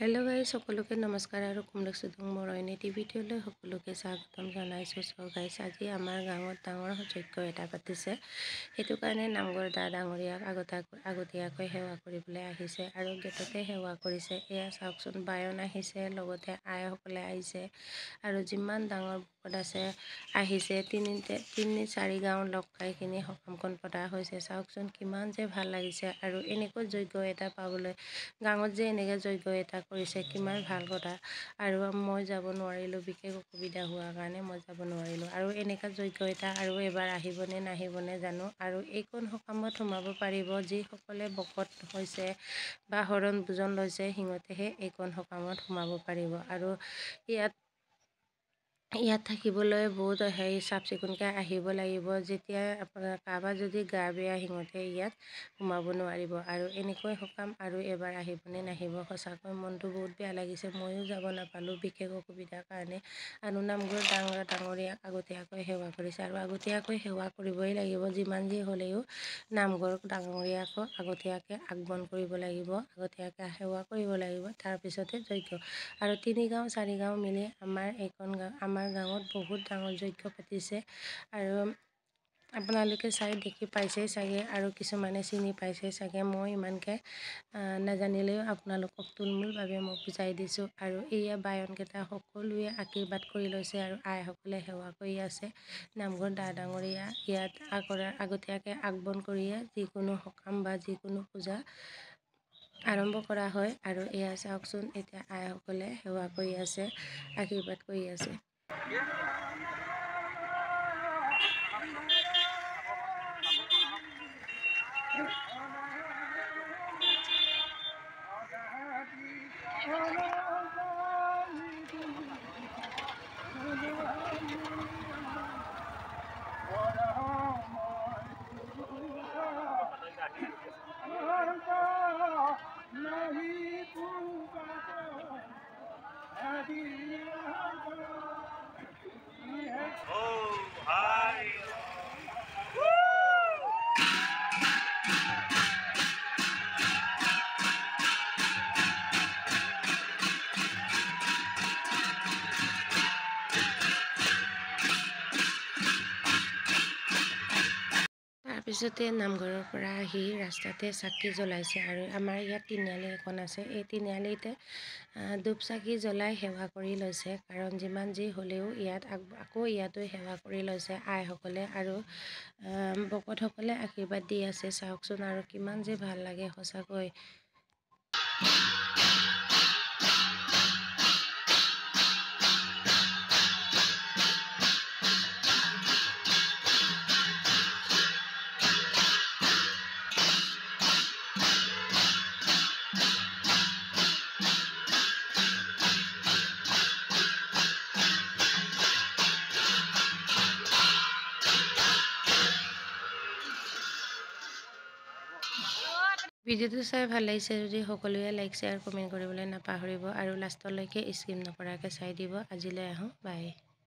Hello' guys, সকলোকে নমস্কাৰ আৰু কুমলক মোৰ অইন এটি ভিডিঅ'লৈ সকলোকে স্বাগতম জনাইছোঁ। চ' গাইজ, আজি আমাৰ গাঁৱত ডাঙৰ যজ্ঞ এটা পাতিছে। সেইটো কাৰণে নামঘৰ দা ডাঙৰীয়াক আগতীয়াকৈ সেৱা কৰিবলৈ আহিছে আৰু গেটতে সেৱা কৰিছে। এয়া চাওকচোন, বায়ন আহিছে, লগতে আইসকলে আহিছে আৰু যিমান ডাঙৰ ভকত আছে আহিছে। তিনি চাৰি গাঁও লগ খাইখিনি সকামখন পতা হৈছে। চাওকচোন কিমান যে ভাল লাগিছে আৰু এনেকৈ যজ্ঞ এটা পাবলৈ, গাঁৱত যে এনেকৈ যজ্ঞ এটা কৰিছে, কিমান ভাল কথা। আৰু মই যাব নোৱাৰিলোঁ, বিশেষ অসুবিধা হোৱাৰ কাৰণে মই যাব নোৱাৰিলোঁ। আৰু এনেকুৱা যজ্ঞ এটা আৰু এবাৰ আহিবনে নাহিবনে জানো। আৰু এইখন সকামত সোমাব পাৰিব যিসকলে ভকত হৈছে বা শৰণ ভোজন লৈছে, সিহঁতেহে এইখন সকামত সোমাব পাৰিব। আৰু ইয়াত ইয়াত থাকিবলৈ বহুত হেৰি চাফ চিকুণকৈ আহিব লাগিব। যেতিয়া আপোনাৰ কাৰোবাৰ যদি গা বেয়া, সিহঁতে ইয়াত সোমাব নোৱাৰিব। আৰু এনেকৈ সকাম আৰু এবাৰ আহিবনে নাহিব, সঁচাকৈ মনটো বহুত বেয়া লাগিছে। ময়ো যাব নাপালোঁ বিশেষ অসুবিধাৰ কাৰণে। আৰু নামঘৰ ডাঙৰীয়াক আগতীয়াকৈ সেৱা কৰিছে আৰু আগতীয়াকৈ সেৱা কৰিবই লাগিব। যিমান যি হ'লেও নামঘৰ ডাঙৰীয়াকো আগতীয়াকৈ আগবন কৰিব লাগিব, আগতীয়াকৈ সেৱা কৰিব লাগিব, তাৰপিছতে যজ্ঞ। আৰু তিনি গাঁও চাৰি গাঁও মিলি আমাৰ এইখন গাঁও, আমাৰ গাঁৱত বহুত ডাঙৰ যজ্ঞ পাতিছে। আৰু আপোনালোকে চাই দেখি পাইছেই চাগে আৰু কিছুমানে চিনি পাইছে চাগে। মই ইমানকৈ নাজানিলেও আপোনালোকক তুলমূলভাৱে মই বুজাই দিছোঁ। আৰু এয়া বায়নকেইটা সকলোৱে আশীৰ্বাদ কৰি লৈছে আৰু আইসকলে সেৱা কৰি আছে। নামঘৰ দা ডাঙৰীয়া ইয়াত আগতীয়াকৈ আগবন কৰিয়ে যিকোনো সকাম বা যিকোনো পূজা আৰম্ভ কৰা হয়। আৰু এয়া চাওকচোন, এতিয়া আইসকলে সেৱা কৰি আছে, আশীৰ্বাদ কৰি আছে। তাৰপিছতে নামঘৰৰ পৰা আহি ৰাস্তাতে চাকি জ্বলাইছে। আৰু আমাৰ ইয়াত তিনিআলি এখন আছে, এই তিনিআলিতে ধূপ চাকি জ্বলাই সেৱা কৰি লৈছে। কাৰণ যিমান যি হ'লেও ইয়াত আকৌ ইয়াতো সেৱা কৰি লৈছে আইসকলে আৰু ভকতসকলে আশীৰ্বাদ দি আছে। চাওকচোন আৰু কিমান যে ভাল লাগে সঁচাকৈ। ভিডিঅ'টো চাই ভাল লাগিছে যদি সকলোৱে লাইক, শ্বেয়াৰ, কমেণ্ট কৰিবলৈ নাপাহৰিব আৰু লাষ্টলৈকে স্কিপ নকৰাকৈ চাই দিব। আজিলৈ আহোঁ, বাই।